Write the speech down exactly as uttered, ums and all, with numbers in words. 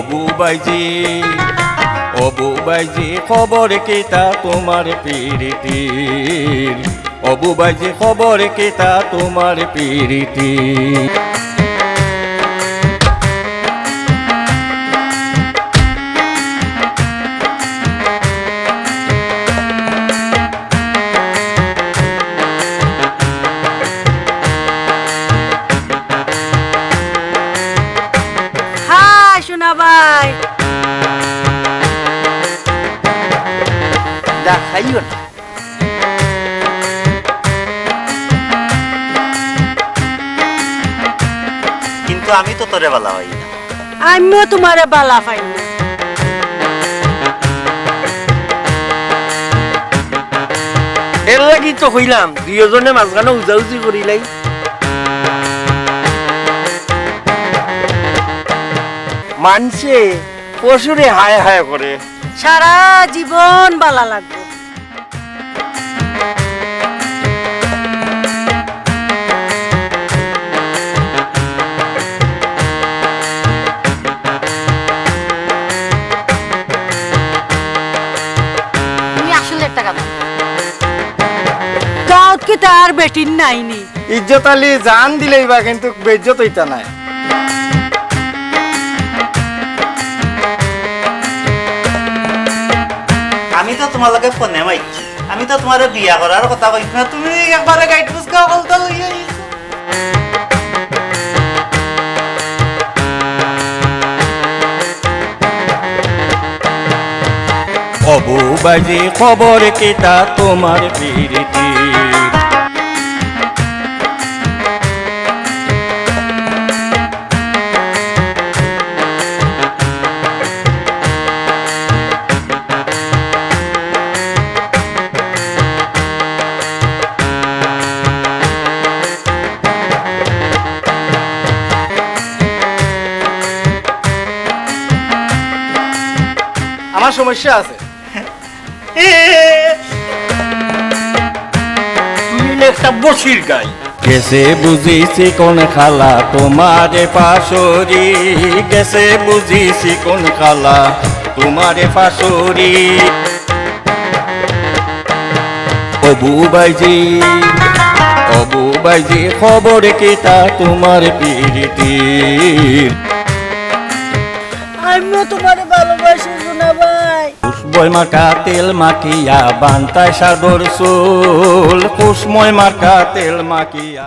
অবু ভাইজি, অবু ভাইজি, খবর কিতা তুমার পিরিতির? অবু ভাইজি, খবর কিতা তুমার পিরিতির? হ্যাঁ, সোনা ভাই। যা, খাইও না। কিন্তু আমি তো তোরে বালা পাই না। আমিও তুমারে বালা পাই না। এর লাগি তো কইলাম, দুইওজনে মাঝখানো উজাউজি করিলাই। মানষে পশুরে হায় হায় করে। সারা জীবন বালা লাগবো। তুমি আসলে একটা গাধা। গাঁওত কিতা আর বেটিন নাই নি? ইজ্জত আলী জান দিলেই বা, কিন্তু বেইজ্জত অইতা নায়। আমি তো তুমার লগে ফোনে মাইছি, আমি তো তুমারে বিয়া করার কথা কইছি না, তুমি একবারে গাইট ফুসকা হকলতা লইয়া আইছো। অবু ভাইজি, খবর কিতা তুমার পিরিতি? আমার সমস্যা আছে। তুই একটা বসির গাই। গেছে বুঝি চিকন খালা তুমারে ফাসুরি, গেছে বুঝি চিকন খালা তুমারে ফাসুরি। অবু ভাইজি, অবু ভাইজি, খবর কিতা তুমার পিরিতির? আমিও তুমারে ভালোবাসি, সোনা ভাই। খুশবই মাখা তেল মাখিয়া, বান্তায় সাদর চুল। খুশময় মাখা তেল মাখিয়া।